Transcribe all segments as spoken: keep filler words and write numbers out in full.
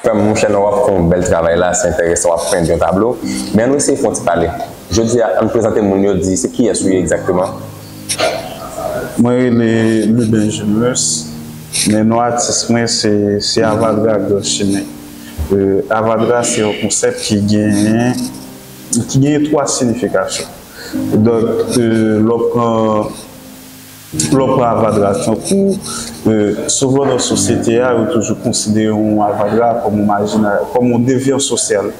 Frè m, monchè, non, w ap fè yon bèl travay la, se enteresan, w ap pend yon tablo. Men ann eseye fè yon ti pale. Jodi a, ann prezante moun yo, di se kiyès ou ye egzakteman? Mwen rele Lubin Junmus, men non atis mwen se se Avadra Gran Chimen. Euh, Avadra se yon konsèp ki genyen ki genyen twa siyifikasyon. Donk, euh, lè w pran lè w pran avadra tankou, euh, souvan nan sosyete a, yo toujou konsidere yon avadra kòm yon majina, kòm yon devyan sosyal.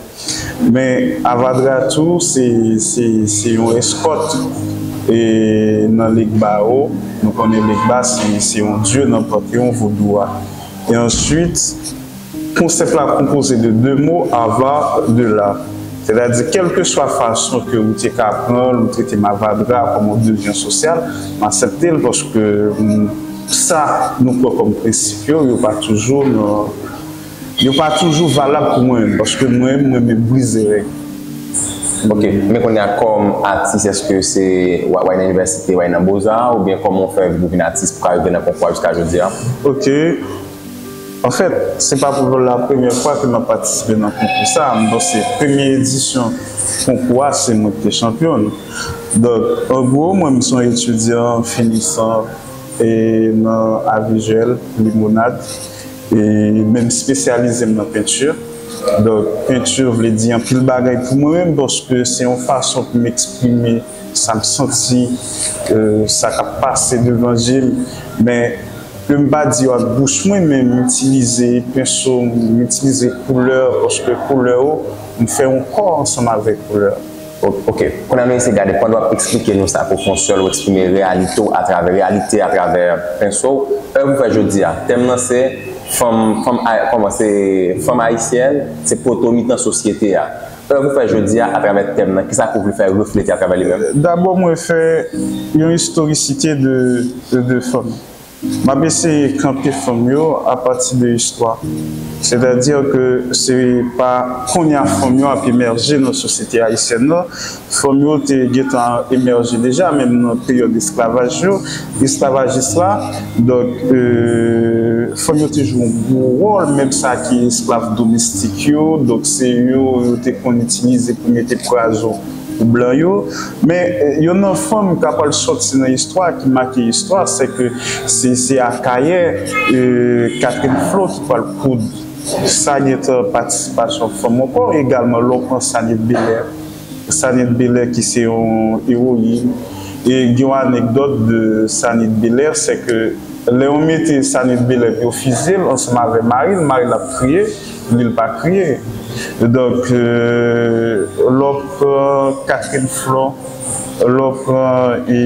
Men avadra tou, se se se yon eskòt e nan Legba yo, nou konnen Legba se se yon dye nan panteyon vodou a. E answit, konsèp la konpoze de de mo, ava, de la. Sètadi, kèlkeswa fason ke ou te ka pran l, ou trete m avadra kòm yon devyan sosyal, m aksepte l paske sa nou pran kòm prensip yo, yo pa toujou nan yo pa toujou valab pou mwen menm, paske mwen menm, mwen renmen brize règ. Ok, men kounye a kòm atis, èske se w al nan inivèsite, w al nan Bozar, oubyen kòman w fè pou vin atis pou ka rive nan konkou a jiska jodi a? Ok. Anfèt, se pa pou la premyè fwa ke m ap patisipe nan konkou sa a. M panse premye edisyon konkou a, se mwen ki te chanpyon. Donk, an gwo, mwen, m se yon etidyan finisan e nan a vizyèl, limonad, e men m espesyalize m nan penti. Donk, penti vle di anpil bagay pou mwen menm, paske se yon fason pou m eksprime sa m santi, euh, sa k ap pase devan je m. Men, ke m pa di yo ak bouch mwen, men m itilize penso, m itilize koulè, paske koulè yo, m fè yon kò ansanm avèk koulè. Ok, kounye a nou eseye gade, pandan w ap eksplike nou sa, pou fè yon sèl, ou eksprime reyalite w atravè, reyalite atravè penso w. Èv ou fè jodi a, tèm nan se fanm, fanm, kòman se, fanm ayisyèn, se poto mitan sosyete a. Èv ou fè jodi a atravè tèm nan, kisa ke w vle fè reflete atravè li menm? Dabò, mwen fè yon istorisite de, de, de fanm. M ap eseye kanpe fanm yo apati de istwa. Sètadi ke se pa kounye a fanm yo ap emèje nan sosyete ayisyèn nan. Fanm yo te gentan emèje deja, menm nan peryòd esklavaj yo, esklavajis la. Donk, euh, fanm yo te jwe yon gwo wòl, menm sa ki esklav domestik yo. Donk, se yo yo te konn itilize pou mete pwazo pou blan yo. Men, euh, youn nan fanm k ap al sòti nan istwa, ki make istwa, se ke se, se Akayè, euh, Catherine Flo ki pral koud. Sa gentan patisipasyon fanm ankò, egalman lè w pran Sanit Belair. Sanit Belair ki se yon ewoyin. E gen yon anekdòt de Sanit Belair, se ke lè yo mete Sanit Belair pou yo fizye l ansanm avè mari l, mari l ap kriye, li l pa kriye. Donk, euh, lè w pran Catherine Flo, lè w pran e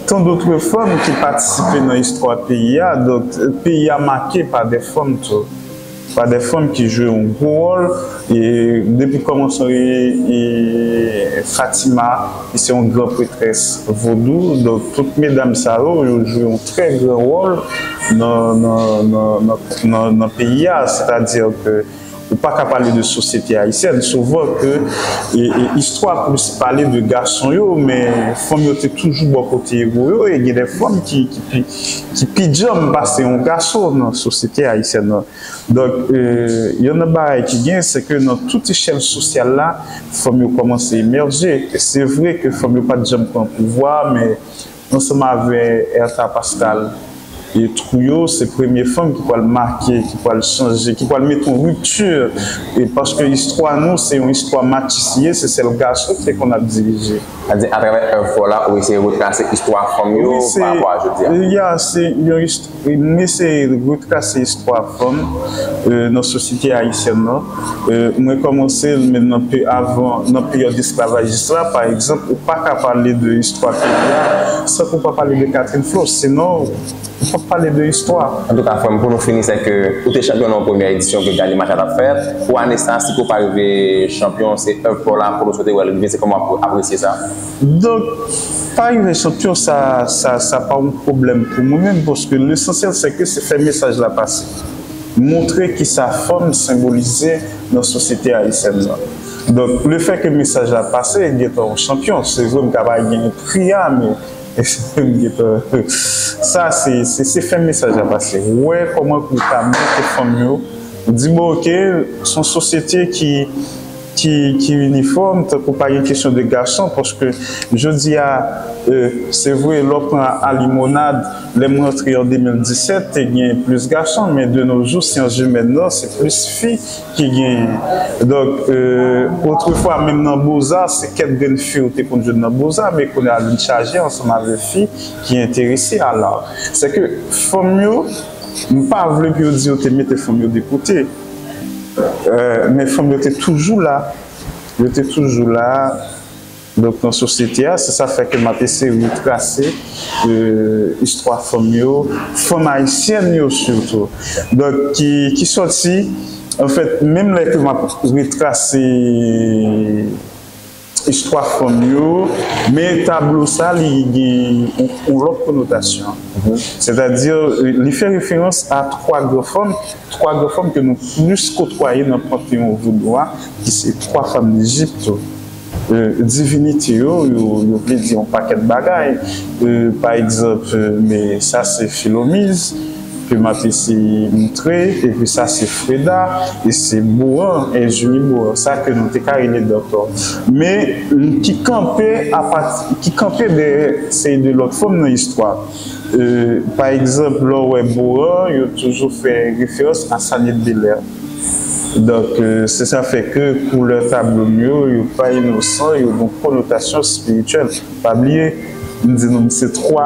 tant d'autres fanm ki patisipe nan istwa peyi a. Donk, peyi a make pa de fanm tou. Pa de fanm ki jwe yon gwo wòl. E depi kòmansman, e, e Fatima, ki se yon gran pretrès vodou, donk tout medam sa yo, yo jwe yon trè gran wòl nan, nan, nan, nan, nan, nan peyi a. Sètadi ke ou pa ka pale de sosyete ayisyèn. Souvan ke e, e, istwa plis pale de gason yo, men fanm yo te toujou bò kote ewo yo, e gen de fanm ki, ki pi, ki pi djanm pase yon gason nan sosyete ayisyèn nan. Donk, euh, youn nan bagay ki gen, se ke nan tout echèl sosyal la, fanm yo kòmanse emèje. Se vre ke fanm yo pa t janm pran pouvwa, men ansanm avè Ertha Pascal e Trouillot, se premye fanm ki pral make, ki pral chanje, ki pral mete yon ripti. E paske istwa nou, se yon istwa matchis li ye, se sèl gason ki te konn ap dirije. Sa di, atravè èv pa w la, ou eseye retrase istwa fanm yo pa rapò a jodi a. Ya, se yon ist-, m eseye retrase istwa fanm, euh, nan sosyete ayisyèn nan. Euh, mwen kòmanse l, men nan pe-, avan, nan peryòd esklavajis la, pa egzanp, ou pa ka pale de istwa peyi a san ke w pa pale de Catherine Flo. Sinon, ou p ap pale de istwa. Antouka, frè m, pou nou fini, se ke ou te chanpyon nan yon premyè edisyon ke Dany Matha t ap fè. Pou ane sa, si ke w pa rive chanpyon, se èv pa w la, kote w swete wè l rive, se kòman w ap apresye sa? Donk, pa rive chanpyon, sa, sa, sa pa yon pwoblèm pou mwen menm, paske lesansyèl, se ke se fè mesaj la pase. Montre kisa fanm senbolize nan sosyete ayisyèn nan. Donk, lefètke mesaj la pase, gentan yon chanpyon. Se vre, m ka pa gen pri a, men m gentan, sa, se, se, se fè mesaj la pase. Wè kòman pou w ka mete fanm yo, ou di, bon, oke, se yon sosyete ki, ki, ki inifòm, tankou pa gen kesyon de gason, paske jodi a, euh, se vre, lè w pran a limonad, lè m rantre an de mil disèt, te gen plis gason, men de nos jours, syans imèn nan, se plis fi ki genyen. Donk, euh, otrefwa, menm nan Boza, se kèk grenn fi ou te konn jwenn nan Boza, men kounye a vin chaje ansanm avèk fi ki enterese a lar. Se ke fanm yo, m pa vle pou yo di yo te mete fanm yo de kote. Euh, men fanm yo te toujou la. Yo te toujou la. Donk, nan sosyete a, se sa fè ke m ap eseye retrase, euh, istwa fanm yo, fanm ayisyèn yo sitou. Donk, ki, ki sòti, anfèt, menm lè ke m ap retrase istwa fanm yo, men tablo sa, li gen yon, yon lòt konotasyon. Sètadi, li fè referans a twa gran fanm, twa gran fanm ke nou plis kotwaye nan panteyon vodou a, ki se twa fanm Ejip. Euh, divinite yo, yo, yo vle di yon pakèt bagay. Euh, pa egzanp, euh, men sa se Filomiz, ke m ap eseye moutre, epi sa se Freda, e se Boran, Ejini Boran, sa ke nou te ka rele Dòktò. Men, ki kanpe apati, ki kanpe dèyè seri de lòt fanm nan istwa. Euh, pa egzanp, lè w wè Boran, yo toujou fè referans a Sanit Belè. Donk, euh, se sa fè ke koulè tablo m yo, yo pa inosan, yo gen konotasyon espirityèl. Pa bliye, m di nou, m se twa,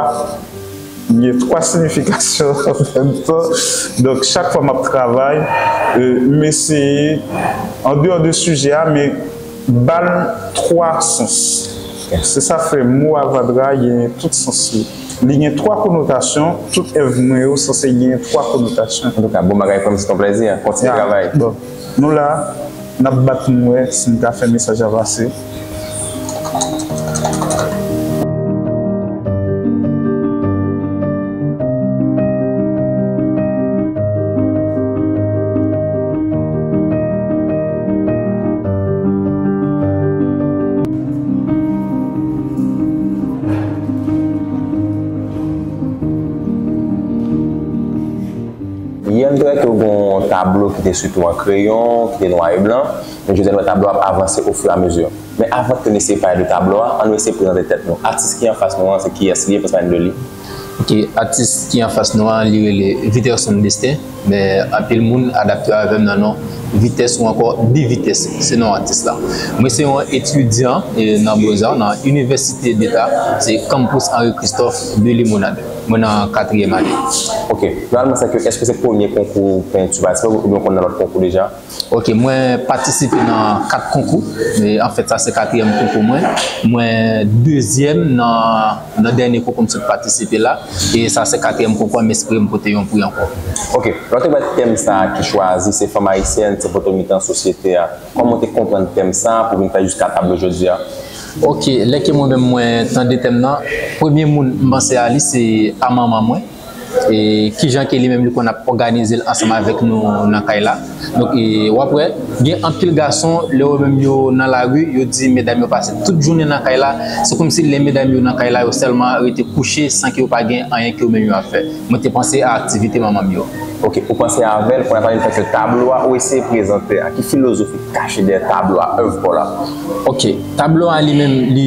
m gen twa siyifikasyon an menm tan. Donk, chak fwa m ap travay, euh, m eseye, an deyò de sijè a, men ba l twa sans. Se sa fè mo avadra gen tout sans li. Li gen twa konotasyon, tout èv mwen yo sanse gen twa konotasyon. Antouka, bon bagay frè m, se t on plèzi, kontinye travay. Bon, nou la, n ap bat pou n wè si n ka fè mesaj la pase. Yè m te wè ke w gen yon tablo ki te sitou an kreyon, ki te nwa e blan. Men jodi a nou wè tablo a ap avanse ofiramezu. Men avan ke nou eseye pale de tablo a, ann nou eseye prezante tèt nou. Atis ki anfas nou an, se kiyès li ye, pou n pale de li? Ok, atis ki anfas nou an, li rele Viterson Destin, men anpil moun adapte avè m nan non Vitès ou ankò De Vitès, se non atis la. Mwen se yon etidyan, e, nan Beaux-Arts, nan Université d'État, se Campus Henri Christophe de Limonade. Mwen nan katriyèm ane. Ok, finalman, se ke, èske se premye konkou penti w patisipe oubyen w konn nan lòt konkou deja? Ok, mwen patisipe nan kat konkou. E, anfèt, sa se katriyèm konkou mwen. Mwen dezyèm nan, nan dènye konkou m sot patisipe la. E sa se katriyèm konkou, m espere m pote yon pri ankò. Ok, lè w te wè tèm sa a ki chwazi, se fanm ayisyèn, se poto mitan sosyete a. Kòman w te konprann tèm sa a pou vin fè jiska tablo jodi a? Ok, lè ke mwen menm mwen tande tèm nan, premye moun m panse a li se a manman mwen. E kijan ke li menm li konn ap òganize l ansanm avèk nou nan kay la. Donk, e, w ap wè, gen anpil gason, lè yo menm yo nan lari, yo di medam yo pase tout jounen nan kay la. Se kòmsi lè medam yo nan kay la, yo sèlman rete kouche san ke yo pa gen anyen ke yo menm yo ap fè. Mwen te panse a aktivite manman m yo. Ok, ou panse avè l, kounye a pa vin fè ke tablo a, ou eseye prezante a. Ki filozofi kache dèyè tablo a, èv pa w la? Ok, tablo a li menm, li,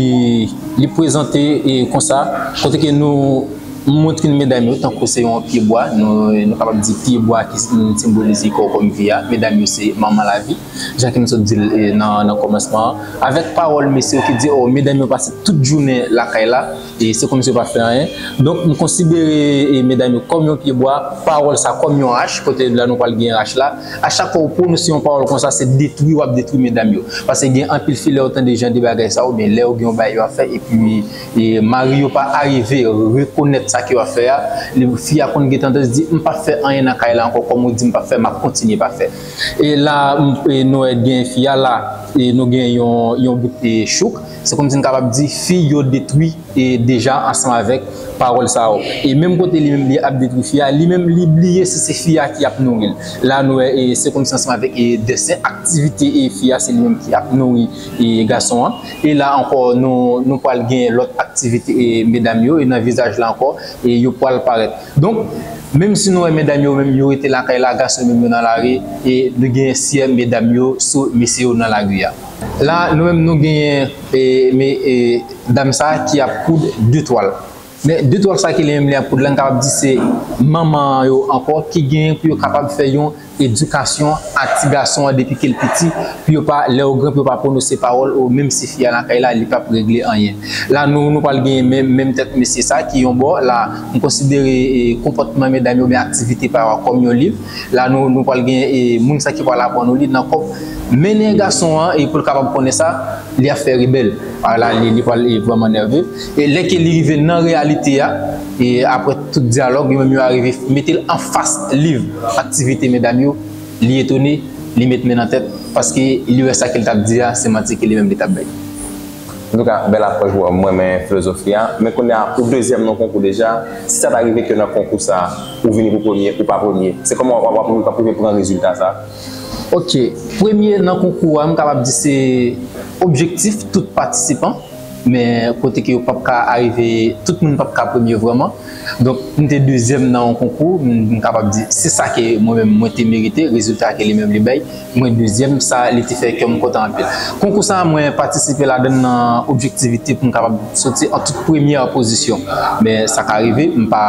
li prezante, e, konsa, kote ke nou montre medam yo tankou se yon pyebwa, nou, nou kapab di pyebwa ki senbolize kò kòm vi a, medam yo se manman lavi, jan ke m sot di l, e, nan, nan kòmansman an, avèk pawòl mesye yo ki di, o, medam yo pase tout jounen lakay la, e se kòmsi yo pa fè anyen. Donk, m konsidere, e, medam yo kòm yon pyebwa, pawòl sa kòm yon ach, kote la nou pral gen ach la. A chak fwa ou pwononse yon pawòl konsa, se detwi w ap detwi medam yo. Paske gen anpil fi, lè yo tande jan de bagay sa, oubyen lè yo gen yon bagay yo ap fè, epi, e, mari yo pa arive rekonèt sa ke yo ap fè a, li, fi a konn gen tandans di, "M p ap fè anyen nan kay la ankò, kòm ou di m p ap fè, m ap kontinye pa fè." E la, m, e, nou wè gen fi a la, e, nou gen yon, yon bout, e, chouk, Se kòmsi n kapab di fi yo detwi e deja ansanm avèk pawòl sa yo. E menm kote li menm li ap detwi fi a, li menm li bliye si se fi a ki ap nouri l. La nou wè, e se kòmsi ansanm avèk e desen aktivite e fi a, se li menm ki ap nouri e gason an. E la ankò, nou, nou pral gen lòt aktivite e medam yo, e nan vizaj la ankò, e yo pral parèt. Donk, menm si nou wè medam yo menm yo rete lakay la, gason yo menm yo nan lari, e nou gen syè medam yo sou mesye yo nan lari a. La, nou menm nou genyen, e, me, e, dam sa ki ap koud de twal. Men de twal sa ki li menm li ap koud la, n kapab di se manman yo ankò ki genyen pou yo kapab fè yon edikasyon a ti gason an depi ke l piti, pou yo pa, lè yo gran, pou yo pa pwononse pawòl, o menm si fi a lakay la, li p ap regle anyen. La, nou, nou pral genyen menm, menm tèt mesye sa ki yon bò. La, m konsidere, e, konpòtman medam yo, oubyen aktivite pa yo a kòm yon liv. La, nou, nou pral genyen, e, moun sa ki pral aprann nou li nan kòb mennen gason an, e pou l kapab konnen sa, li ap fè rebèl. A la, li, li pral, e, vrèman nève. E lè ke li rive nan reyalite a, e apre tout dyalòg, yo menm yo arive mete l anfas liv aktivite medam yo, li etone, li met men nan tèt, paske li wè sa ke l t ap di a, se manti ke li menm li t ap bay. Antouka, bèl apwòch, bro, m renmen filozofi a. Men kounye a, ou dezyèm nan konkou deja. Si sa ta rive ke nan konkou sa, ou vini pou premye, ou pa premye, se kòman w ap, w ap, w ap rive pran rezilta sa? Ok, premye nan konkou a, m kapab di se objektif tout patisipan, men kote ke yo p ap ka arive, tout moun p ap ka premye vrèman. Donk, m te dezyèm nan yon konkou, m, m kapab di se sa ke mwen menm mwen te merite, rezilta ke li menm li bay, mwen dezyèm, sa li te fè kè m kontan anpil. Konkou sa a, mwen patisipe ladan l nan objektivite pou m kapab soti an tout premyè pozisyon. Men sa ka rive, m pa,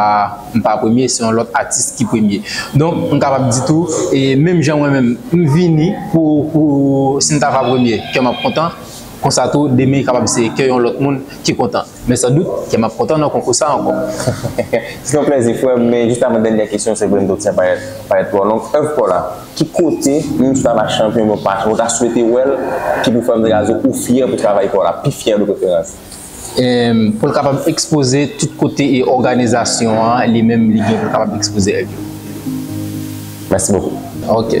m pa premye, se yon lòt atis ki premye. Donk, m kapab di tou, e menm jan mwen menm, m vini pou, pou, si m ta va premye, kè m ap kontan, konsa tou, demen kapab se kè yon lòt moun ki kontan. Men san dout, kè m ap kontan nan konkou sa ankò. Se yon plèzi, frè m, men jis avan dènyè kesyon, se vre entwodiksyon parèt, parèt twò long. Èv pa w la, ki kote, menm si w ta va chanpyon, men w pa chanpyon, w ta swete wè l, ki pou fè m di w ou fyè pou travay pa w la, pi fyè de preferans? Em, pou l kapab ekspoze tout kote e òganizasyon an, li menm, li gen pou l kapab ekspoze èv yo. Merci beaucoup. Ok.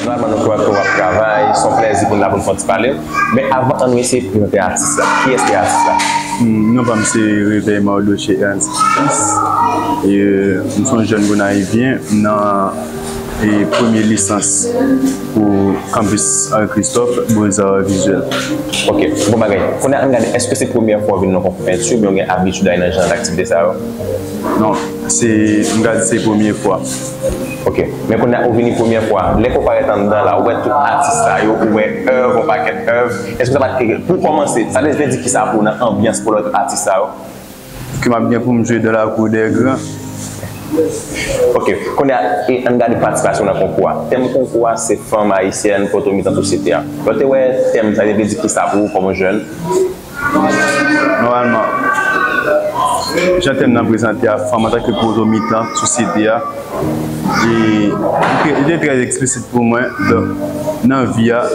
Nòmalman, nou konnen ke w ap travay, se yon plèzi pou n la pou n fè yon ti pale. Men avan, ann nou eseye prezante atis la. Kiyès ki atis la? Hmm, non pa m se Réveil Mardochée Ernst Fils. E, m se yon jèn Gonayivyen, m nan, e, premye lisans pou kanpis Henri Christophe, Beaux-Arts Visuels. Ok, bon bagay. Kounye a, ann gade, èske se premyè fwa w vin nan konkou penti oubyen w gen abitid al nan jan aktivite sa yo? Non, se, m ka di se premye fwa. Ok. Men kounye a ou vini premyè fwa, lè ke w parèt anndan la, ou wè tout atis sa yo, ou wè èv, yon pakèt èv. Èske sa pa t, pou kòmanse, sa te vle di kisa pou w nan anbyans pou lòt atis sa yo? Ke m ap gen pou m jwe dans la cour des grands. Ok. Kounye a, e, ann gade patisipasyon nan konkou a. Tèm konkou a se fanm ayisyèn, poto mitan sosyete a. Lè w te wè tèm sa, te vle di kisa pou ou kòm yon jèn? Nòmalman, jan tèm nan prezante a, fanm antanke poto mitan sosyete a, e li te, li te trè eksplisit pou mwen. Donk, nan vi a,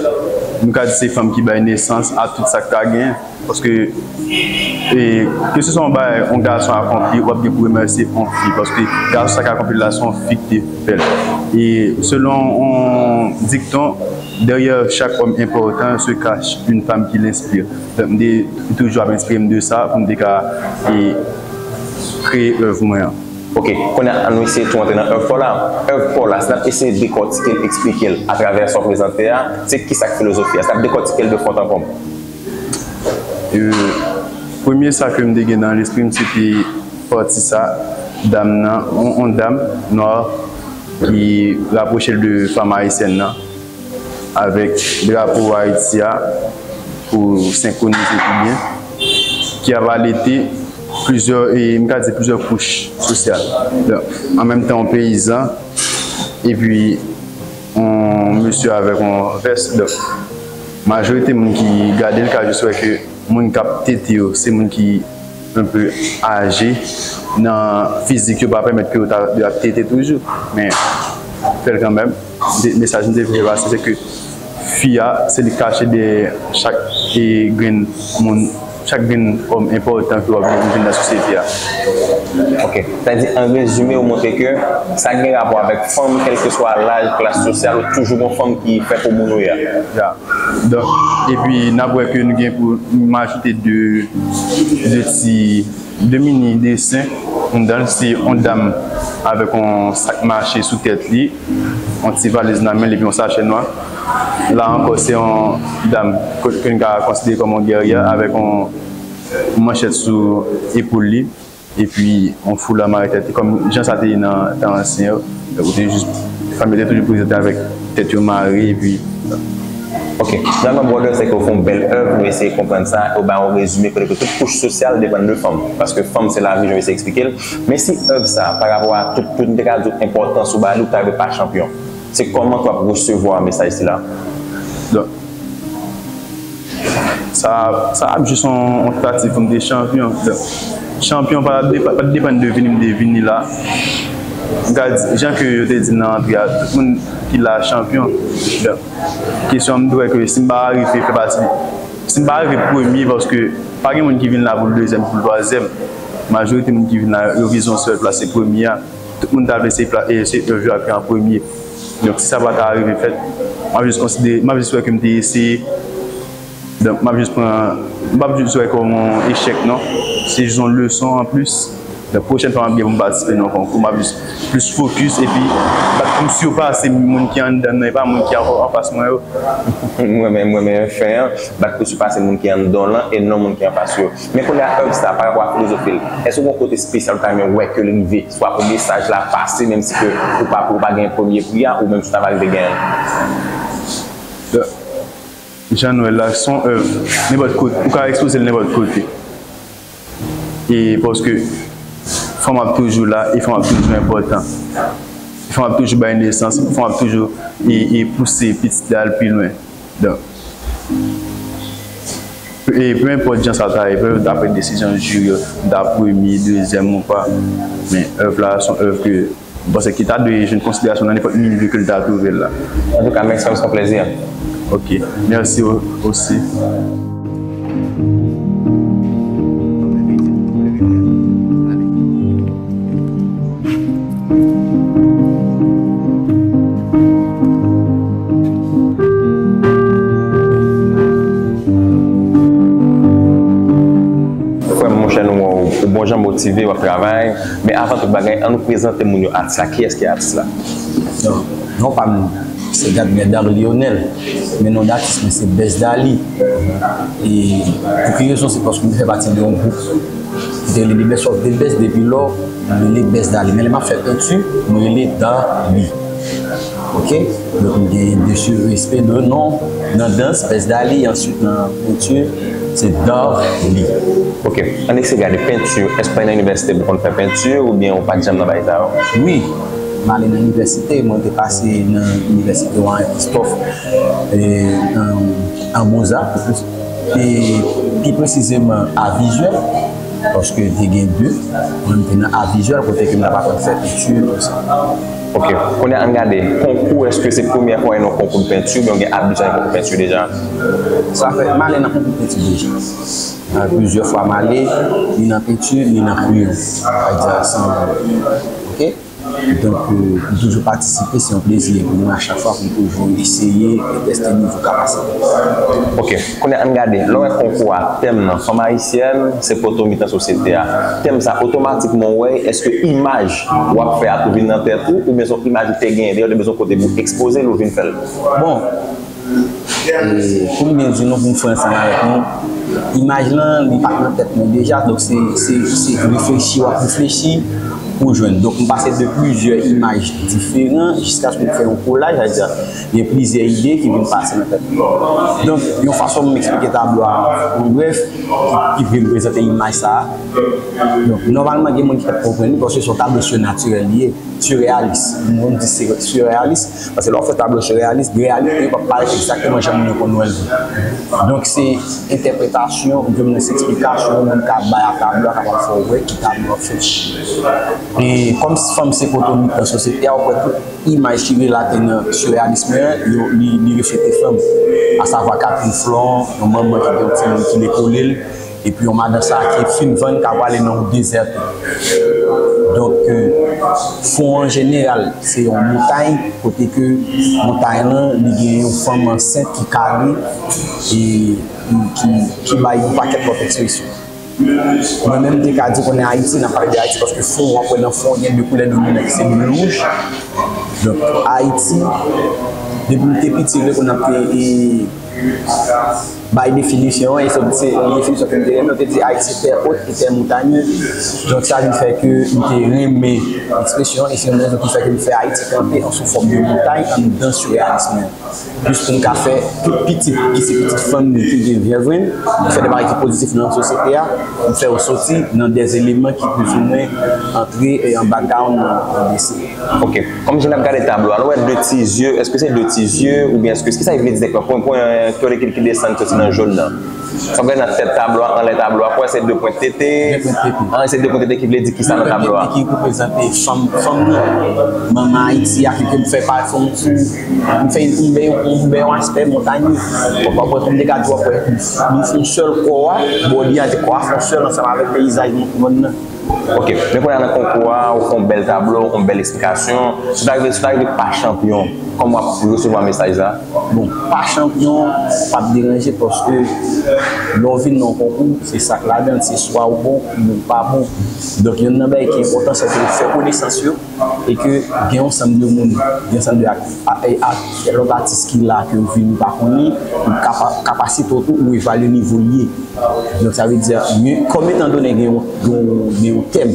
nou ka di se fanm ki bay nesans a tout sa k ka genyen. Paske, e, keseswa yon bagay yon gason akonpli, w ap gen pou remèsye yon fi. Paske gason sa k akonpli la, se yon fi ki te fè l. E selon yon dikton, derrière chaque homme important se cache une femme qui l'inspire. Donk, m te toujou ap enspire m de sa pou m te ka, e, kreye èv mwen an. Ok, kounye a, ann nou eseye tou antre nan èv pa w la. Èv pa w la, si n ap eseye dekòtike l, eksplike l atravè sa w prezante a, se kisa k filozofi a? Si n ap dekòtike l de fon an konm. E, premye sa ke m te gen nan lespri m, se te pati sa, dam nan, yon, yon dam nwa ki rapwoche l de fanm ayisyèn nan, avèk drapo Ayiti a pou senkwonize pi byen, ki ap alete plizyè, e, m ka di plizyè kouch sosyal. Donk, an menm tan, yon peyizan, epi yon mesye avèk yon vès. Donk, majorite moun ki gade l ka jis wè ke moun k ap tete yo, se moun ki enpe aje nan fizik yo, pa pèmèt ke yo ta, yo ap tete toujou. Men, fè l kanmenm. De, mesaj m te vle pase, se ke Fi a, se li k kache dèyè chak e grenn moun, chak grenn òm enpòtan ke w ap jwenn nan sosyete a. Ok. Sa di, an rezime, ou montre ke sa gen rapò avèk fanm, kèlkeswa laj, klas sosyal, ou toujou gon fanm ki fè pou moun ou ye a. Ya. Donk, epi n ap wè ke nou gen pou m ajoute de, de ti, de mini desen anndan l. Se yon dam avèk yon sak mache sou tèt li, yon ti valiz nan men l epi yon sachè nwa. La ankò, se yon dam ke, ke n ka konsidere kòm yon gèryè avèk yon manchèt sou epòl li. Epi yon foula mare tèt li, kòm jan sa te ye nan tan ansyen yo. Donk, ou te jis, fanm yo te toujou prezante avèk tèt yo mare, epi. Ok. Finalman, Brothers, se ke w fè yon bèl èv, nou eseye konprann sa, e w bay yon rezime kote ke tout kouch sosyal depann de fanm. Paske fanm se lavi, jan w eseye eksplike l. Men si èv sa, pa rapò a tout, tout, nou te ka di w enpòtans ou ba li, ou ta rive pa chanpyon. Se kòman ke w ap resevwa mesaj sila? Donk, Sa, sa ap jis yon, yon tantativ pou m te chanpyon. Donk, chanpyon pa, pa t depann de vini m te vini la. M ka di, jan ke yo te di l nan antre a, tout moun ki la chanpyon. Donk, kesyon an, m te wè ke si m pa rive fè pati, si m pa rive premye, paske pa gen moun ki vin la pou l dezyèm, pou l twazyèm. Majorite moun ki vin la, yo vize yon sèl plas, se premye a. Tout moun ta vle se pla-, e, se èv yo ap fè an premye. Donk, si sa pa ta rive fèt, m ap jis konsidere, m ap jis wè ke m te eseye. Donk, m ap jis pran, m p ap jis wè kòm yon echèk, non. Se jis yon leson anplis. Donk, pwochèn fwa m ap gen pou m patisipe nan yon konkou, m ap jis plis fokis epi bat pou m sipase moun ki anndan nan, e pa moun ki an, anfas mwen yo. M renmen, m renmen fen an. Bat pou sipase moun ki anndan w lan e non moun ki anfas yo. Men kounye a, èv sa, pa rapò a filozofi l, èske w gen yon kote espesyal ou ta renmen wè ke l rive? Swa pou mesaj la pase, menm si ke ou pa, ou pa gen premye pri a, ou menm si w ta va rive genyen l? Jan nou wè l la, se yon èv, nenpòt kote, ou ka ekspoze l nenpòt kote. E paske fanm ap toujou la, e fanm ap toujou enpòtan. Fanm ap toujou bay nesans, fanm ap toujou e, e pouse pitit li al pi lwen. Donk, e pe enpòt jan sa ta ye, dapre desizyon jiri yo, m ta premye, dezyèm ou pa, men èv la, se yon èv ke m panse ki ta dwe jwenn konsiderasyon nan nenpòt milieu ke l ta twouve l la. Antouka, mèsi, se yon plèzi. Ok, mèsi osi. Frè m, monchè, nou wè w, ou bon jan motive, w ap travay. Men avan tout bagay, ann nou prezante moun yo atis la. Kiyès ki atis la? Non, non pa m, se Gadner Dar Lionel. Men non datis mwen se Bès Dali. E pou ki rezon? Se paske m te fè pati de yon gwoup ki te rele The Best of the Best. Depi lò, m rele Bès Dali. Men lè m ap fè penti, m rele Dali. Ok? Donk, m gen de, respè de non nan dans, Bès Dali, answit nan penti, se Dali. Ok. Ann eseye gade penti. Èske w al nan inivèsite pou konn fè penti, oubyen ou pa t janm nan bagay sa yo? Wi. M ale nan inivèsite, mwen te pase nan inivèsite Warren Christophe, e, an, an Boza, e pi presizeman a vizyèl, paske te gen de, mwen te nan a vizyèl, kote ke m t ap aprann fè penti, tout sa. Ok. Kounye a, ann gade, konkou, èske se premyè fwa w nan konkou de penti, oubyen w gen abitid nan konkou penti deja? Sa fè, m ale nan konkou penti deja. Plizyè fwa m ale, ni nan penti, ni nan kwir. Sa vle di, se yon, ok? Donk, euh, m toujou patisipe, se yon plezi pou mwen a chak fwa pou m toujou eseye e teste nivo kapasite m. Ok, kounye a ann gade, lè w wè konkou a, tèm nan, fanm ayisyèn, se poto mitan sosyete a. Tèm sa, otomatikman w wè, èske imaj w ap fè a tou vin nan tèt ou, oubyen se yon imaj ou te genyen, dèyè w te bezwen kote pou ekspoze l ou vin fè l? Bon, E pou m byen di nou, pou m fran ansanm avèk nou, imaj lan, li pa t nan tèt mwen deja, donk se, se, se reflechi w ap reflechi pou w jwenn. Donk m pase de plizyè imaj diferan jiskaske m fè yon kolaj, sa vle di gen plizyè ide ki vin pase nan tèt mwen. Donk yon fason pou m eksplike tablo a an brèf, ki, ki vin prezante imaj sa a. Donk nòmalman gen moun ki p ap konprann li paske se yon tablo sinatirèl li ye. Sireyalis. Moun di sireyalis, paske lè w fè tablo sireyalis, reyalite yo p ap parèt egzakteman jan moun yo konn wè l vre. Donk, se entèpretasyon, oubyen se eksplikasyon moun ka bay a tablo a kapab fè w wè ki tablo w ap fè. E kòm fanm se poto mitan sosyete a, ou kwè tout imaj ki relate nan sireyalis mwen an, yo, li, li reflete fanm. Asavwa Catherine Flon, yon manman ki gen yon timoun ki lekole l, epi yon madan sa ki fin vann, k ap prale nan yon dezè tou. Donk, euh, fon an jeneral, se yon montay, kote ke montay lan, li gen yon fanm ansent ki kare, e ki, ki, ki bay yon pakèt lòt ekspresyon. Mwen menm, m te ka di konnen Ayiti, n ap pale de Ayiti, paske fon, w ap wè nan fon, gen de koulè dominan ki se blu wouj. Donk, Ayiti, depi m te piti, m te konn ap, e, bay definisyon an, e se, se yon definisyon ke m te renmen, yo te di Ayiti terre haute et terre montagne. Donk, sa vin fè ke m te renmen ekspresyon an, e se yon rezon ki fè ke m fè Ayiti kanpe an sou fòm de montay anndan sireyalis mwen. Jis pou m ka fè tout pitit ki se pitit fanm li ki gen vèv, m fè de bagay ki pozitif nan sosyete a, m fè yo soti nan de eleman ki plizoumwen antre, e, an background nan, nan desen. Ok. Kòm jan n ap gade tablo a, nou wè de ti zye, èske se de ti zye oubyen èske, kisa li vle di egzakteman? Pwen, pwen, pwen ki desann soti nan jòn nan. Sa m gade nan tèt tablo a, anlè tablo a, kwè se de pwent tete. De pwent tete. An, se de pwent tete ki vle di kisa nan tablo a? De pwent tete ki reprezante fanm, fanm nan. Manman Ayiti a, ke m fè pa fè yon ti, m fè yon bèl, yon bèl aspè montanye. Bon, pa pou m te ka di w ap wè li fè yon sèl kò a, bò li a, di kò a fè yon sèl ansanm avèk peyizaj mòn nan. Ok, men kounye a nan konkou a, ou fè yon bèl tablo, yon bèl eksplikasyon. Si w ta rive, si w ta rive pa chanpyon, kòman w ap resevwa mesaj la? Bon, pa chanpyon, p ap deranje paske lè w vin nan yon konkou, se sa k ladan l, se swa ou bon oubyen ou pa bon. Donk, youn nan bagay ki enpòtan, se ke w fè konesans yo e ke gen yon sanm de moun, gen yon sanm de ak-, a-, e ak-, lòt atis ki la ke w vini pa konnen, ou kapa-, kapasite w tou, ou evalye nivo l ye. Donk, sa vle di, men, kòm etan done gen yon, yon, gen yon tèm,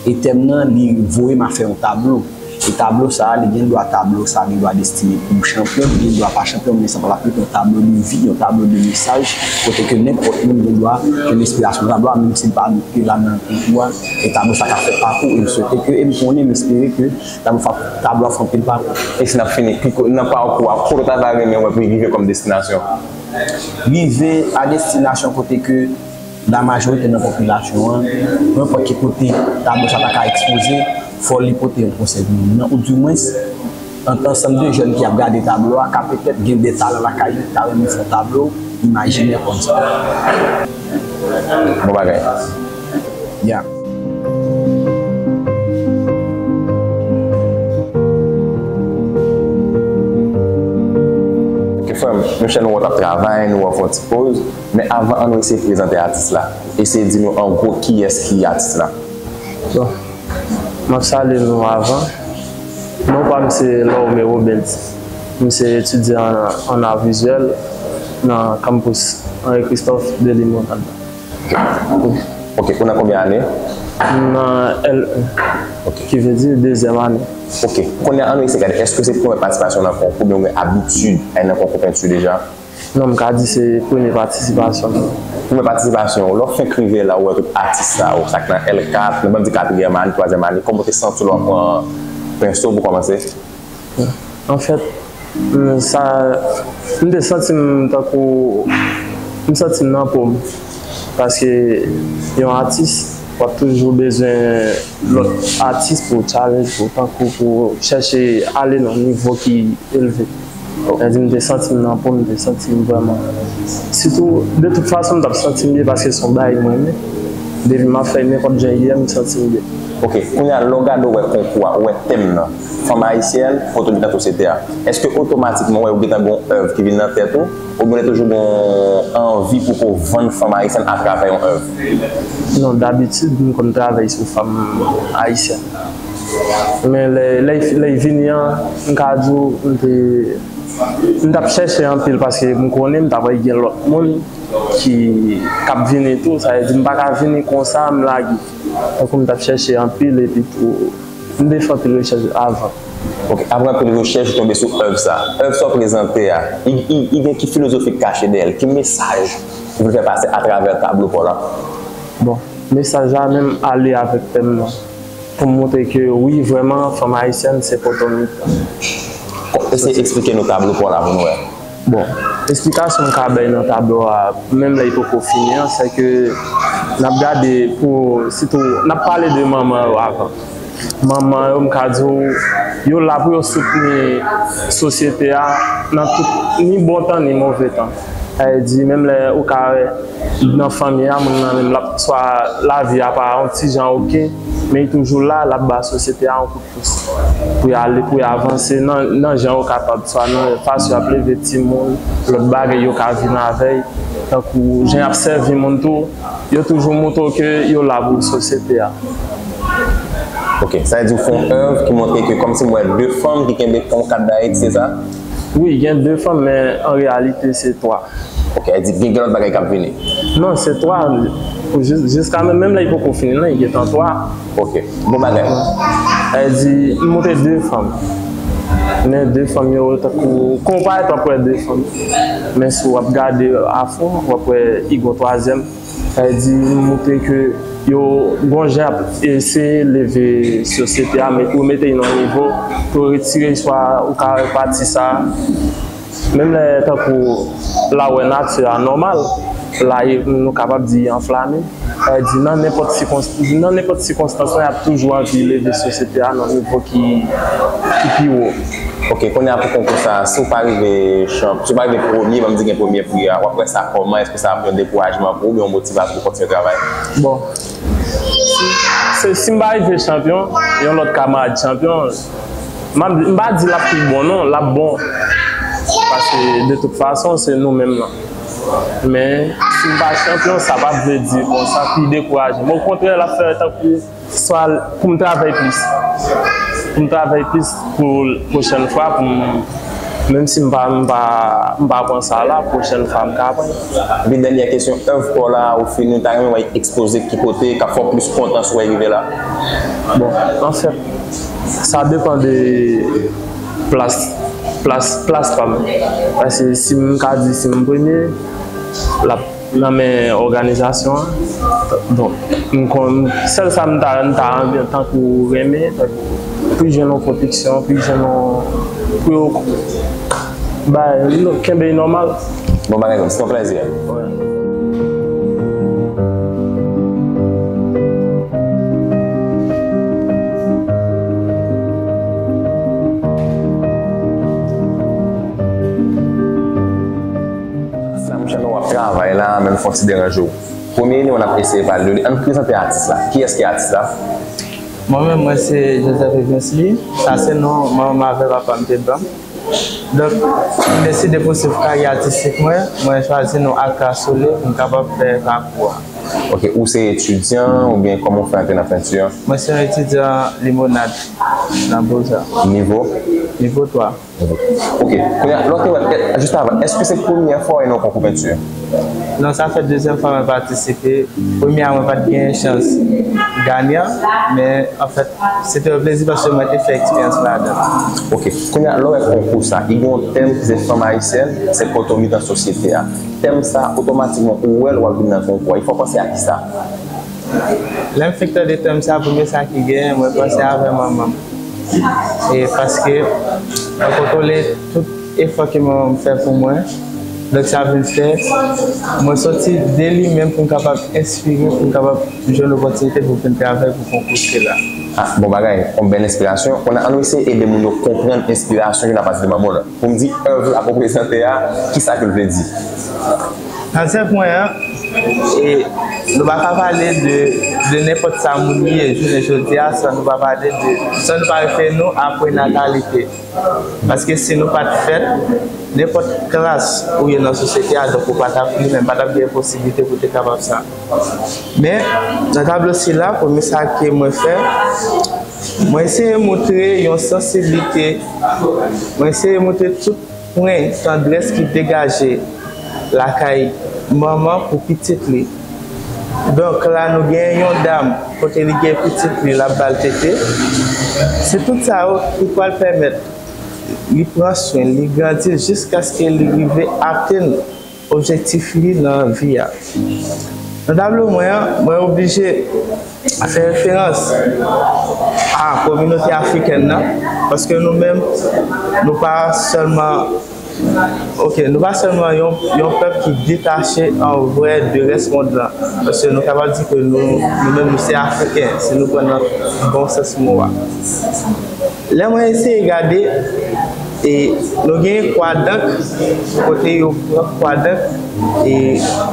e tèm nan, li voye m a fè yon tablo. E tablo sa a, li gen dwa, tablo sa a gen dwa destine pou chanpyon, li gen dwa pa chanpyon, men sa pa l ap rete yon tablo de vi, yon tablo de mesaj, kote ke nenpòt moun gen dwa jwenn enspirasyon tablo a, menm si l pa antre la nan konkou a, e tablo sa ka fè pakou, e m swete ke, e m konnen, m espere ke tablo fa-, tablo a fè anpil pakou. E si n ap fini, ki ko-, nan pakou a, kote w ta renmen wè pou l rive kòm destinasyon? Rive a destinasyon kote ke la majorite nan popilasyon an, nenpòt ki kote tablo sa ta ka ekspoze, fò li pote yon konsèy pou moun nan, oudimwens, ant ansanm de jèn ki ap gade tablo a, ka petèt gen de talan lakay yo, ki ta renmen fè yon tablo imajinè kòm sa. Bon bagay. Ya. Ok, frè m, nou chè nou wè w t ap travay, nou wè w fè yon ti poz, men avan, ann nou eseye prezante atis la. Eseye di nou an gwo kiyès ki atis la. Bon, m ap salye nou avan. Non pa m se Lorme Robens. M se etidyan an, an ar vizyèl nan kanpis Henri Christophe de Limonad. Ok, ou nan konbyen ane? M nan L un, ok, ki vle di dezyèm ane. Ok, kounye a, ann nou eseye gade, èske se premyè patisipasyon nan konkou, oubyen ou gen abitid al nan konkou penti deja? Non, m ka di se premye patisipasyon m. Premye patisipasyon w, lè w fenk rive la, ou wè tout atis sa yo, sa k nan L kat, nou pa di katriyèm ane, twazyèm ane, kòman w te santi w lè w pran penso pou kòmanse? Anfèt, m, sa, m te santi m tankou, m santi m nan po m. Paske yon atis, w ap toujou bezwen lòt atis pou challenge, pou tankou, pou chèche ale nan nivo ki elve. Sa di m te santi m nan po m, m te santi m vrèman. Sitou, de tout fason, m t ap santi m byen paske se yon bagay mwen renmen. Depi m ap fè nenpòt jan li ye, m santi m byen. Ok, kounye a, lè w gade, w wè konkou a, ou wè tèm nan, fanm ayisyèn, poto mitan sosyete a. Èske otomatikman, w wè, ou gentan gen yon èv ki vin nan tèt ou, oubyen w toujou gen yon anvi pou ko vann fanm ayisyèn atravè yon èv? Non, dabitid, m konn travay sou fanm ayisyèn. Men lè, lè, lè l vini an, m ka di w, m te, m t ap chèche anpil paske m konnen m ta pral gen lòt moun ki, k ap vini tou. Sa vle di m pa ka vini konsa, m lage. Tankou m t ap chèche anpil epi tou, m te fè anpil rechèch avan. Ok, apre anpil rechèch, ou tonbe sou èv sa. Èv sa w prezante a, li, li, li gen ki filozofi k kache dèyè l? Ki mesaj ou vle fè pase atravè tablo pa w la? Bon, mesaj la menm ale avèk tèm nan. Pou m montre ke wi, vrèman, fanm ayisyèn se poto mitan. Eseye eksplike nou tablo pa w la pou nou wè. Bon, eksplikasyon m ka bay nan tablo a, menm lè li poko fini an, se ke n ap gade pou, sitou, n ap pale de manman yo avan. Manman yo, m ka di w, yo la pou yo soutni sosyete a nan tout, ni bon tan, ni move tan. Sa vle di, menm lè ou ka wè nan fanmi a, moun nan menm l ap, swa lavi a pa yon ti jan oke, men li toujou la, l ap ba sosyete a yon kout pous pou y ale, pou y avanse nan, nan jan yo kapab, swa nan fason y ap leve timoun, lòt bagay yo ka vin avè l, tankou jan y ap sèvi moun tou, yo toujou montre w ke yo la pou sosyete a. Ok, sa vle di w fè yon èv ki montre ke kòmsi m wè de fanm ki kenbe yon kat Dayiti, se sa? Wi, gen de fanm, men an reyalite se twa. Ok, sa vle di gen, gen lòt bagay k ap vini? Non, se twa. Pou jis-, jiska menm, menm lè li poko fini, non, li gentan twa. Ok, bon bagay. Sa vle di, m montre de fanm. Men de fanm yo, tankou, konpare tankou de fanm. Men si w ap gade afon, w ap wè li gon twazyèm. Sa vle di, montre ke yo gon jan ap eseye leve sosyete a, met, remete l nan nivo, pou yo retire swa ou ka wè pati sa. Menm lè tankou la wè nati a nòmal, la e, nou kapab di enflame. Sa vle di, nan nenpòt sikons-, nan nenpòt sikonstans lan, y ap toujou anvi leve sosyete a nan nivo ki, ki pi wo. Ok, kounye a pou konkou sa, si w pa rive chanp-, si w pa rive premye, ban m di gen premye pri a, w ap wè sa kòman? Èske sa ap yon dekourajman pou ou oubyen yon motivasyon pou kontinye travay? Bon, si, se, si m pa rive chanpyon, yon lòt kamarad chanpyon, m ap, m pa di l ap pi bon non, l ap bon. Paske de tout fason, se nou menm nan. Men, si m pa chanpyon, sa p ap vle di konsa pi dekouraje. Men okontrè, l ap fè tankou swa pou m travay plis. Pou m travay plis pou pwochèn fwa, pou m, menm si m pa, m pa, m pa pran sa la, pwochèn fwa m ka pran. Epi dènyè kesyon, èv pa w la, ou fini, ou ta renmen wè ekspoze ki kote, k ap fè w plis kontan si w rive la? Bon, anfèt, sa depann de plas, plas, plas pa m. Paske si m ka di si m premye, l ap nan men òganizasyon an. Donk, m konn, sèl sa m ta, m ta anvi, tankou renmen, tankou pou jwenn yon pwoteksyon, pou jwenn yon, pou yo bay, nou kenbe nòmal. Bon bagay, se yon plèzi. Wi. Sa, monchè, nou w ap travay la, men m fè yon ti deranje w. Premye nimewo n ap eseye pale de li. Ann prezante atis la. Kiyès ki atis la? Mwen menm, mwen se Joseph Evensly. Sa se non manman m avè papa m te ban m. Donk, m deside pou swiv karyè atistik mwen. Mwen chwazi non Aka Sole pou m kapab fè pakou a. Ok, ou se etidyan oubyen kòman w fè antre nan penti a? Mwen se yon etidyan limonad nan Boza. Nivo? Nivo twa. Ok. Kounye a, lè w te wè, jis avan, èske se premyè fwa w nan yon konkou penti? Non, sa fè dezyèm fwa mwen patisipe. Premye a, mwen pa t gen chans ganyan, men anfèt, se te yon plezi paske mwen te fè eksperyans ladan l. Ok. Kounye a, lè w wè konkou sa, li gen yon tèm ki se fanm ayisyèn, se potomitan sosyete a. Tèm sa, otomatikman, ou wè l, w ap vin nan konkou a. Li fè w panse a kisa? Lè m fenk tande tèm sa, premye sa ki genyen, mwen panse avè manman m. E paske mwen kontwole tout efò ke manman m fè pou mwen. Donk sa vin fè, mwen soti de li menm pou m kapab enspire, pou m kapab jwenn opòtinite pou vin travay pou konkou sila. Ah, bon bagay, yon bèl enspirasyon. Kounye a, ann eseye ede moun yo konprann enspirasyon ke n ap pase de manman w la. Pou m di èv l ap reprezante a, kisa ke l vle di? Nan zèv mwen an, e, nou pa ka pale de, de nenpòt sa moun ye jounen jodi a san nou pa pale de, san nou pa refere nou a prenatalite. Paske si nou pa t fèt, nenpòt klas ou ye nan sosyete a, donk ou pa t ap li menm, pa t ap gen posiblite pou te kapab sa. Men, nan tablo sila, premye sa ke mwen fè, mwen eseye montre yon sansiblite, mwen eseye montre tout pwen tandrès ki degaje lakay manman pou pitit li. Donk, la nou gen yon dam, kote li gen pitit li, l ap ba l tete. Se tout sa yo ki pral pèmèt li pran swen l, li grandi l jiskaske li rive atenn objektif li nan vi a. Nan tablo mwen an, mwen oblije fè referans a kominote afrikèn nan, paske nou menm, nou pa sèlman Ok, nou pa sèlman yon, yon pèp ki detache anvè de rès mond lan, paske nou kapab di ke nou, nou menm nou se Afriken, si nou pran nan bon sans mo a. Lè mwen eseye gade, e nou gen kwa dank, kote yo pran kwa dank, e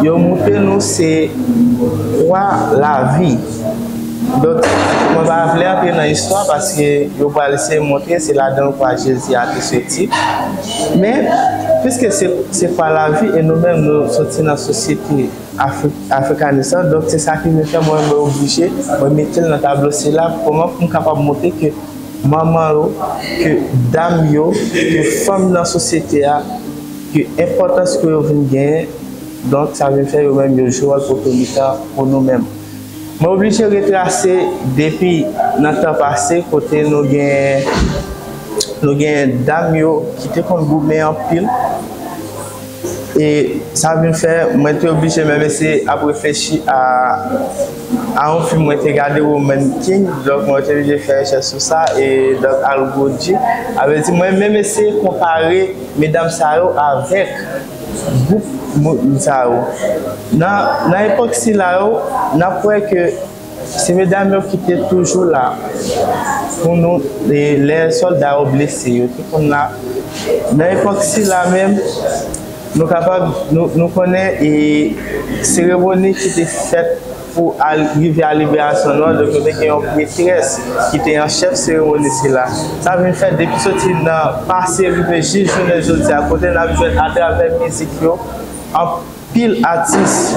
yo montre nou se kwa lavi. Donk, mwen pa vle antre nan istwa paske yo pral eseye montre se ladan kwa Jezi a te soti. Men, piske se, se kwa lavi e nou menm nou soti nan sosyete Afri-, afrikanis lan, donk se sa ki vin fè mwen, mwen oblije, mwen mete l nan tablo sila, kòman pou m kapab montre ke manman yo, ke dam yo, ke fanm nan sosyete a, ke enpòtans ke yo vin genyen, donk sa vin fè yo menm yo jwe wòl poto mitan pou nou menm. Mwen oblije retrase depi nan tan pase kote nou gen, nou gen dam yo ki te konn goumen anpil. E sa vin fè mwen te oblije menm eseye ap reflechi a, a yon fim mwen te gade, Woman King. Donk mwen te oblije fè rechèch sou sa. E donk Al Goji, a vle di mwen menm eseye konpare medam sa yo avèk gwoup moun sa yo. Nan, nan epòk sila yo, n ap wè ke se medam yo ki te toujou la pou nou, e lè sòlda yo blese, yo te konn la. Nan epòk sila menm, nou kapab, nou, nou konnen e seremoni ki te fèt pou al, rive a liberasyon nou an, donk nou te gen yon pretrès ki te an chèf seremoni sila. Sa vin fè depi soti nan pase rive jis jounen jodi a, kote n ap jwenn atravè mizik yo, anpil atis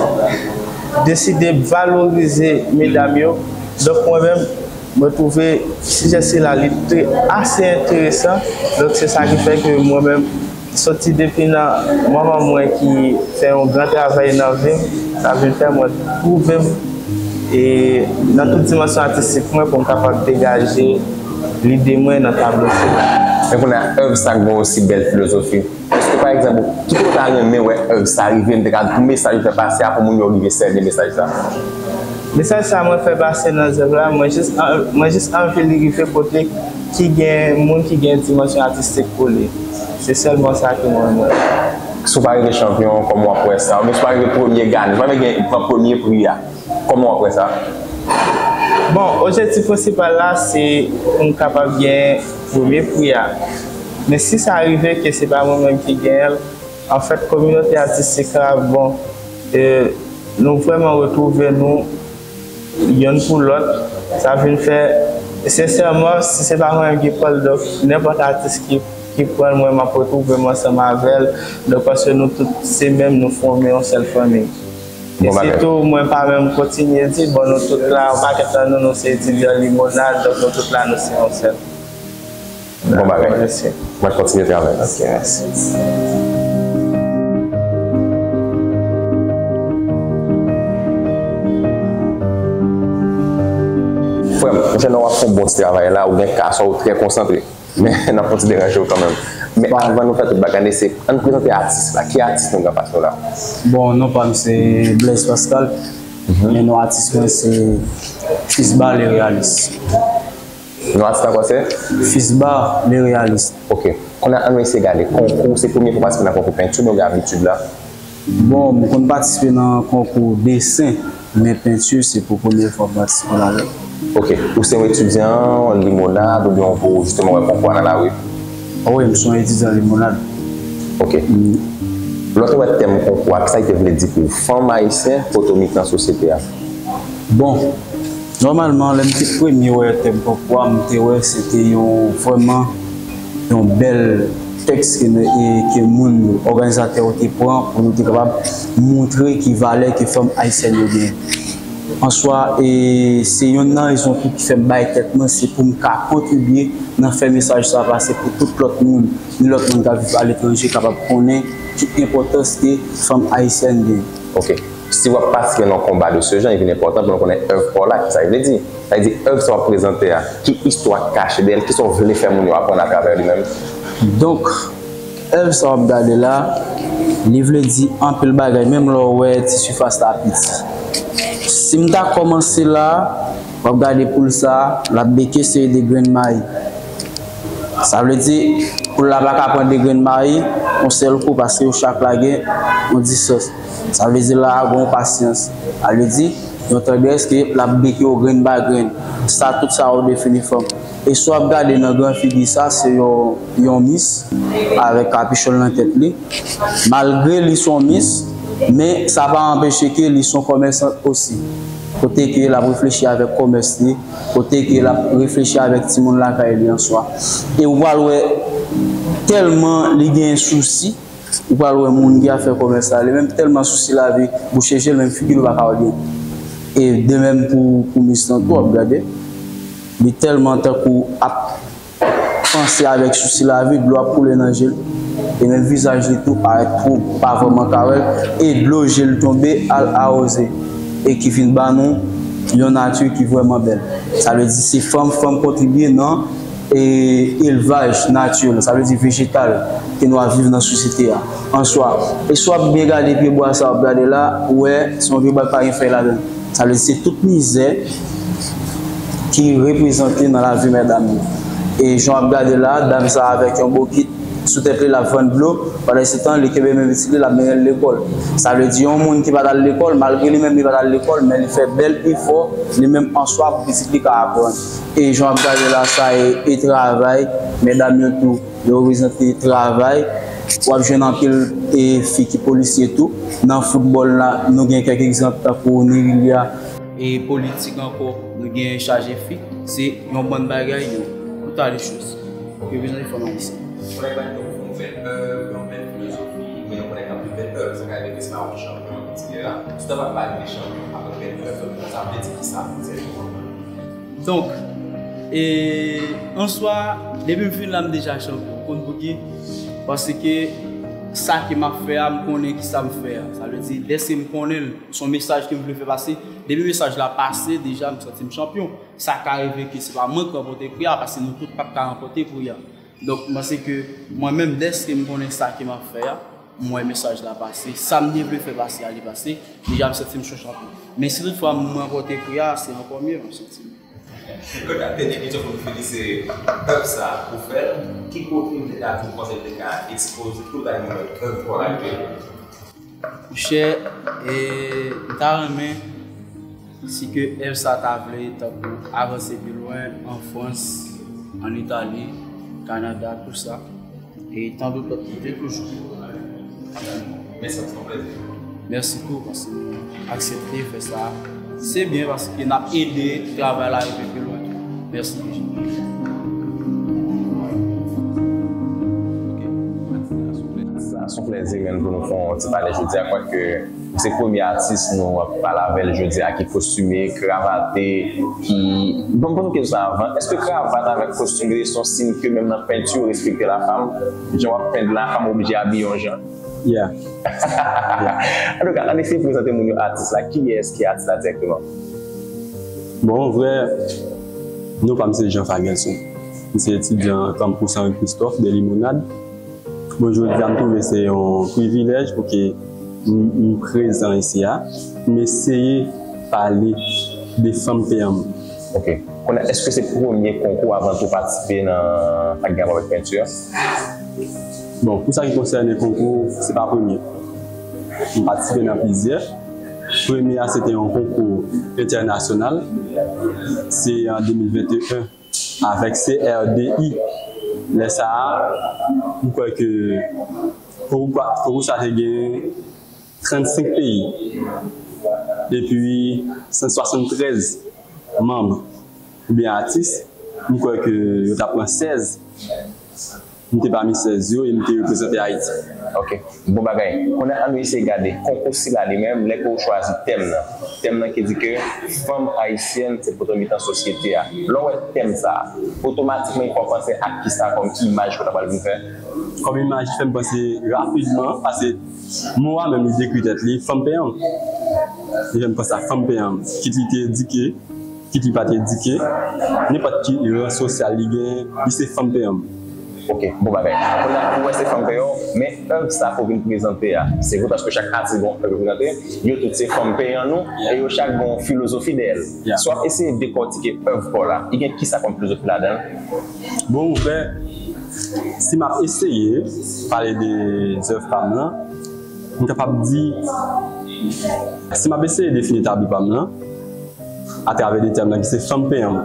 deside valorize medam yo. Donk mwen menm, mwen twouve sijè sila li trè, ase enteresan. Donk se sa ki fè ke mwen menm, soti depi nan manman mwen ki fè yon gran travay nan vi m, sa vin fè mwen twouve m e nan tout dimansyon atistik mwen pou m kapab degaje lide mwen nan tablo sila. Men kounye a, èv sa k gen yon osi bèl filozofi. Èske, pa egzanp, ki kote w ta renmen wè èv sa rive, m te ka di pou mesaj ou fè pase a, pou moun yo rive sèvi mesaj sa? Mesaj sa mwen fè pase nan zèv la, mwen jis an-, mwen jis anvi li rive kote ki gen moun ki gen dimansyon atistik pou li. Se sèlman sa ke mwen renmen. Si w pa rive chanpyon, kòman w ap wè sa? Oubyen si w pa rive premye gade, si w pa rive gen, pran premye pri a, kòman w ap wè sa? Bon, objektif prensipal la, se pou m kapab gen premye pri a. Men si sa rive ke se pa mwen menm ki genyen l, anfèt, kominote atistik la, bon, e, nou vrèman retwouve nou yonn pou lòt. Sa vin fè, sensèman, si se pa mwen menm ki pran l, donk, nenpòt atis ki, ki pran l, mwen, m ap retwouve m ansanm avè l. Donk, paske nou tout se menm, nou fòme yon sèl fanmi. E sitou, mwen pa menm kontinye di, bon, nou tout la, yon pakèt nan nou, nou se etidyan limonad, donk nou tout la, nou se yon sèl. Bon bagay. Mèsi. Mwen kontinye travay. Ok, mèsi. Frè m, m wè w ap fè yon bon ti travay la, ou gen ka, swa ou trè konsantre. Men, n ap fè yon ti deranje w kanmenm. Men anvan nou fè tout bagay, se, ann prezante atis la. Ki atis nou gen anfas nou la? Bon, non pa m se Blaise Pascal. Men non atis mwen se Fisba Le Realist. Non atis la ankò se? Fisba Le Realist. Ok. Kounye a, ann nou eseye gade. Konkou, se premye fwa w patisipe nan konkou penti, oubyen w gen abitid la? Bon, m konn patisipe nan konkou desen, men penti, se pou premye fwa m patisipe ladan l. Ok. Ou se yon etidyan limonad oubyen w pou jisteman wè konkou a nan lari? Wi, m se yon etidyan limonad. Ok. Lè w te wè tèm konkou a, kisa li te vle di pou ou? Fanm ayisyen, potomitan sosyete a. Bon, nòmalman, lè m te premye wè tèm konkou a, m te wè se te yon, vrèman, yon bèl tèks ke, e, ke moun, òganizatè yo te pran pou nou te kapab montre ki valè ke fanm ayisyèn yo genyen. Answa, e, se yonn nan rezon tou ki fè m bay tèt mwen, se pou m ka kontribye nan fè mesaj sa pase pou tout lòt moun, ni lòt moun k ap viv aletranje kapab konnen ki enpòtans ke fanm ayisyèn genyen. Ok. Si w ap patisipe nan yon konba de ce genre, li vin enpòtan pou nou konnen èv pa w la, kisa li vle di. Sa vle di, èv sa w ap prezante a, ki istwa k kache dèyè l, kisa w vle fè moun yo aprann atravè li menm? Donk, èv sa w ap gade la, li vle di anpil bagay, menm lè w wè ti sifas la piti. Si m ta kòmanse la, w ap gade poul sa, l ap beke seri de grenn mayi. Sa vle di, poul la pa ka pran de grenn mayi yon sèl kou, paske yo chak la gen yon distans. Sa vle di, la a gen yon pasyans. Sa vle di, yon tandrès ke l ap beke w grenn pa grenn. Sa, tout sa yo defini fanm. E si w ap gade nan gran figi sa, se yon, yon mis avèk kapichon nan tèt li. Malgre li se yon mis, men sa pa anpeche ke li se yon kòmèsant osi. Kote ke l ap reflechi avèk kòmès li, kote ke l ap reflechi avèk timoun lakay li an swa. E ou pral wè tèlman li gen sousi, ou pral wè moun ki ap fè kòmès la, li menm tèlman sousi lavi, bouche je l, menm figi l ou pa ka wè byen. E de menm pou, pou mis lan tou, w ap gade. Li tèlman tankou ap panse avèk sousi lavi, dlo ap koule nan je l. E menm vizaj li tou parèt twoub, pa vrèman ka wè l. E dlo je l tonbe al awoze. E ki vin ba nou yon nati ki vrèman bèl. Sa vle di se fanm, fanm kontribye nan e, elvaj natirèl, sa vle di vejetal ke nou ap viv nan sosyete a an swa. E si w ap byen gade pyebwa sa w ap gade la, ou wè se yon pyebwa ki pa gen fèy ladan l. Sa vle di se tout mizè ki reprezante nan lavi medam yo. E jan w ap gade la, dam sa avèk yon bokit sou tèt li, l ap vann dlo. Pandansetan, li kenbe men pitit li, l ap mennen l lekòl. Sa vle di, yon moun ki pa t al lekòl, malgre li menm li pa t al lekòl, men li fè bèl efò, li menm an swa, pou pitit li ka aprann. E jan w ap gade la, sa e, e travay, medam yo tou, yo reprezante travay. W ap jwenn anpil e fi ki polisye tou. Nan foutbòl la, nou gen kèk egzanp tankou Nerilia. E politik ankò, nou gen chaje fi. Se yon bann bagay yo. Tout a de choz. Yo bezwen fè nan isi. Konnen pa yon bèl èv, yon bèl filozofi, men nou konnen k ap de bèl èv, sa ka rive ke se pa yon chanpyon, etsetera. Si w ta pral pale de chanpyon avèk bèl èv, sa vle di ki sa pou tèt ou? Donk, e, an swa, depi m fin la, m deja chanpyon. Ou konn pouki? Paske sa ke m ap fè a, m konnen ki sa m fè a. Sa vle di, dèske m konnen l, se yon mesaj ke m vle fè pase. Depi mesaj la pase, deja, m santi m chanpyon. Sa ka rive ke se pa mwen k ranpòte pri a, paske nou tout p ap ka ranpòte pri a. Donk, m panse ke mwen menm, dèske m konnen sa ke m ap fè a, m wè mesaj la pase, sa m te vle fè pase a, li pase, deja m santi m se yon chanpyon. Men si toutfwa m ranpòte pri a, se ankò mye, m santi m. Kounye a, dènye kesyon pou nou fini, se èv sa ou fè l, ki kote ou te ka di w panse l te ka ekspoze, ki kote w ta renmen wè èv pa w la rive? Monchè, e, m ta renmen si ke èv sa ta vle tankou avanse pi lwen an Frans, an Itali, Kanada, tou sa, e tan dout lòt kote toujou. Mèsi, se yon plèzi. Mèsi tou, paske nou aksepte fè sa. Se byen paske n ap ede travay la rive pi lwen tou. Mèsi deja. Sa se yon plèzi, menn, pou nou fè yon ti pale jodi a, kwake se premye atis nou ap pale avè l jodi a ki kostime, kravate, ki, bon, ban m poze kesyon sa avan. Èske kravat avèk kostim se yon siy ke menm nan penti yo respekte lafanm? Jan w ap pent lafanm, ou oblije abiye yon jan? Yeah. Antouka, ann eseye prezante moun yo atis la. Kiyès ki atis la dirèkteman? Bon, vrè non pa m se Jean Fagelson. M se etidyan Kanpous Henri Christophe de Limonad. Bon, jodi a, m twouve se yon privilèj pou ke m, m prezan isi a. M eseye pale de fanm peyan m. Ok. Kounye a, èske se premye konkou avan tou patisipe nan sa ki gen rapò avèk penti a? Bon, pou sa ki konsène konkou, se pa premye. M patisipe nan plizyè. Premye a, se te yon konkou entènasyonal. Se an de mil venteyen avèk C R D I. Lè sa a, m kwè ke konkou, konkou sa te gen trannsenk peyi. Epi san swasanntrèz manm oubyen atis, m kwè ke yo t ap pran sèz. M te pami sèz yo e m te reprezante Ayiti. Ok, bon bagay. Kounye a, ann eseye gade konkou sila li menm, lè ke w chwazi tèm nan. Tèm nan ki di ke fanm ayisyèn se poto mitan sosyete a. Lè w wè tèm sa a, otomatikman ou panse ak kisa kòm imaj ke w ta pral vin fè? Kòm imaj ki fè m panse rapidman, paske mo a menm li dekri tèt li, fanm peyan m. Li fè m panse a fanm peyan m. Kit li te edike, kit li pa t edike, nenpòt ki ran sosyal li genyen, li se fanm peyan m. Ok, bon bagay. Kounye a, ou wè se fanm peyan w, men èv sa ke w vin prezante a, se vre paske chak atis gen yon èv yo prezante, yo tout se fanm peyan nou, e yo chak gen yon filozofi dèyè l. Yeah. Si w ap eseye dekòtike èv pa w la, li gen kisa kòm filozofi ladan l? Bon, ou fè, Si m ap eseye pale de zèv pa m lan, m kapab di, si m ap eseye defini tablo pa m lan atravè de tèm nan ki se fanm peyanm.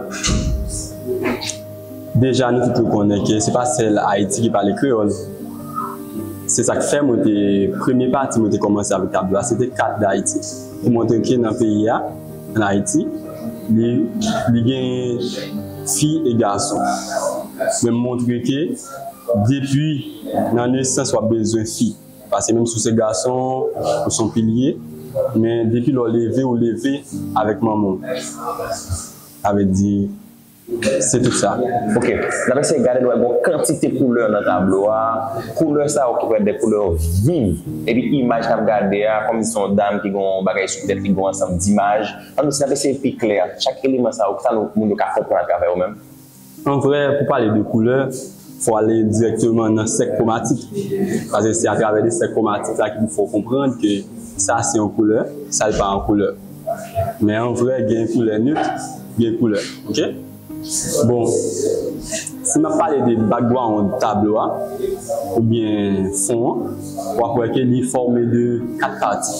Deja, nou tout nou konnen ke se pa sèl Ayiti ki pale kreyòl. Se sa k fè mwen te, premye pati mwen te kòmanse avèk tablo a, se te kat Dayiti. Pou montre ke nan peyi a, an Ayiti, li, li gen fi e gason. Men m montre ke depi nan nesans w ap bezwen fi. Paske menm si w se gason, ou se yon pilye, men depi lè w leve, ou leve avèk manman w. Sa vle di, se tout sa. Ok, n ap eseye gade, nou wè gon kantite koulè nan tablo a. Koulè sa yo ki parèt de koulè viv. Epi imaj n ap gade a, kòm se yon dam ki gon bagay sou tèt li, gon ansanm dimaj. Ann, si n ap eseye pi klè, chak eleman sa yo, kisa nou, moun yo ka konprann atravè yo menm? An vrè, pou pale de koulè, fò w ale dirèkteman nan sèk kwomatik. Paske se atravè de sèk kwomatik la ki pou fè w konprann ke sa se yon koulè, sa l pa yon koulè. Men an vrè, gen koulè nèt, gen koulè, ok? Bon, si n ap pale de background tablo a, oubyen fon an, w ap wè ke li fòme de kat pati.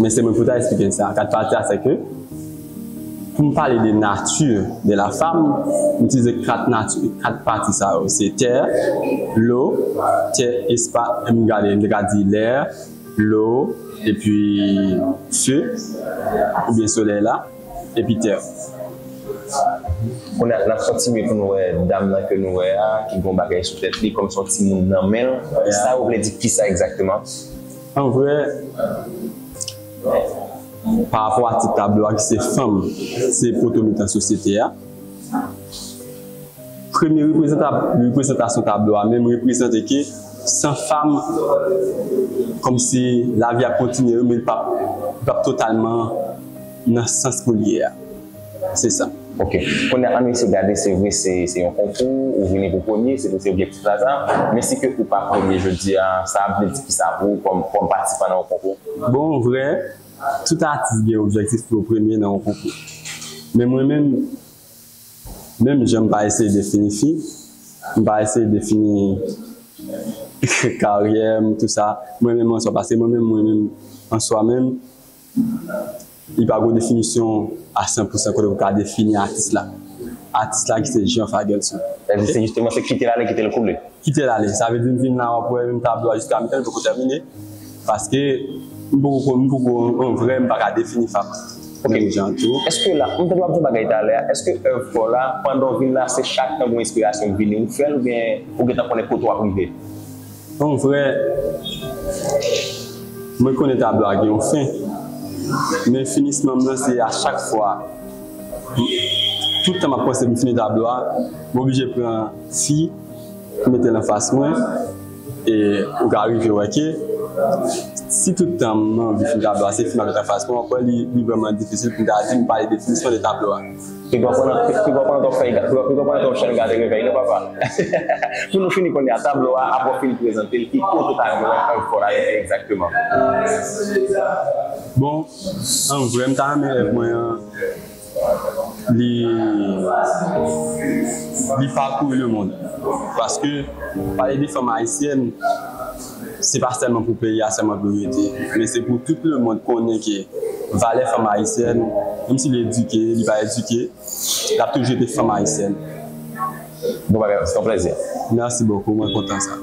Men se mwen pou ta eksplike sa. Kat pati a, se ke pou m pale de nature de la femme, m itilize kat nati, kat pati sa yo. Se tè, lo, tè, espas, m gade, m te ka di lè, lo, epi fe, oubyen solèy la, epi tè. Kounye a, n ap kontinye pou nou wè dam nan ke nou wè a, ki gon bagay sou tèt li, kòm se yon timoun nan men l. Sa yo vle di kisa egzakteman? An vrè, pa rapò a tit tablo a ki se fanm, se poto mitan sosyete a. Premye reprezanta-, reprezantasyon tablo a menm reprezante ke san fanm, kòmsi lavi ap kontinye, men li p ap, li p ap totalman nan sans pou l ye a. Se sa. Ok. Kounye a, ann eseye gade, se vre, se, se yon konkou, ou vini pou premye, se, se objektif la sa. Men si ke ou pa premye jodi a, sa ap vle di kisa pou ou kòm, kòm patisipan nan yon konkou? Bon, vrè, tout atis gen objektif pou yo premye nan yon konkou. Men mwen menm, menm jan m pa eseye defini fi, m pa eseye defini karyè m, tou sa, mwen menm an swa, paske mwen menm, mwen menm an swa menm, li pa gen definisyon a san pou san kote pou ka defini atis la. Atis la ki se Jean Fagelson. Se, se jisteman, se kite l ale, kite l koule. Kite l ale. Sa vle di m vin la, w ap wè menm tablo a jiska mitan, li poko tèmine. Paske m poko konn, m poko, an vrè, m pa ka defini fap. Ok. Menm jan tou. Èske la, m tande w ap di yon bagay talè a, èske èv pa w la, pandan w vin la, se chak tan gon enspirasyon k vini ou fè l, oubyen ou gentan konnen kote w ap rive? An vrè, mwen konnen tablo a gen yon fen, men finisman m nan se a chak fwa, tout tan m ap panse pou m fini tablo a, m oblije pran fi, mete l anfas mwen, e ou ka rive wè ke si tout tan m anvi fini tablo a, se fi m ap mete anfas mwen, w ap wè li, li vrèman difisil pou m ta di m pale definisyon de tablo a. Piga w pran nan, piga w pran nan twòp fèy, piga w pran nan twòp chèn gade revèy non papa. Pou nou fini kounye a, tablo a, apre w fin prezante l, ki kote w ta renmen wè èv pa w la rete egzakteman? Bon, an vrè, m ta renmen èv mwen an, li, li pakouri lemonn. Paske, pale de fanm ayisyèn, se pa sèlman pou peyi a sèlman pou yo rete, men se pou tout lemonn konnen ke valè fanm ayisyèn, menm si li edike, li pa edike, l ap toujou rete fanm ayisyèn. Bon bagay, se yon plèzi. Merci beaucoup, mwen kontan sa.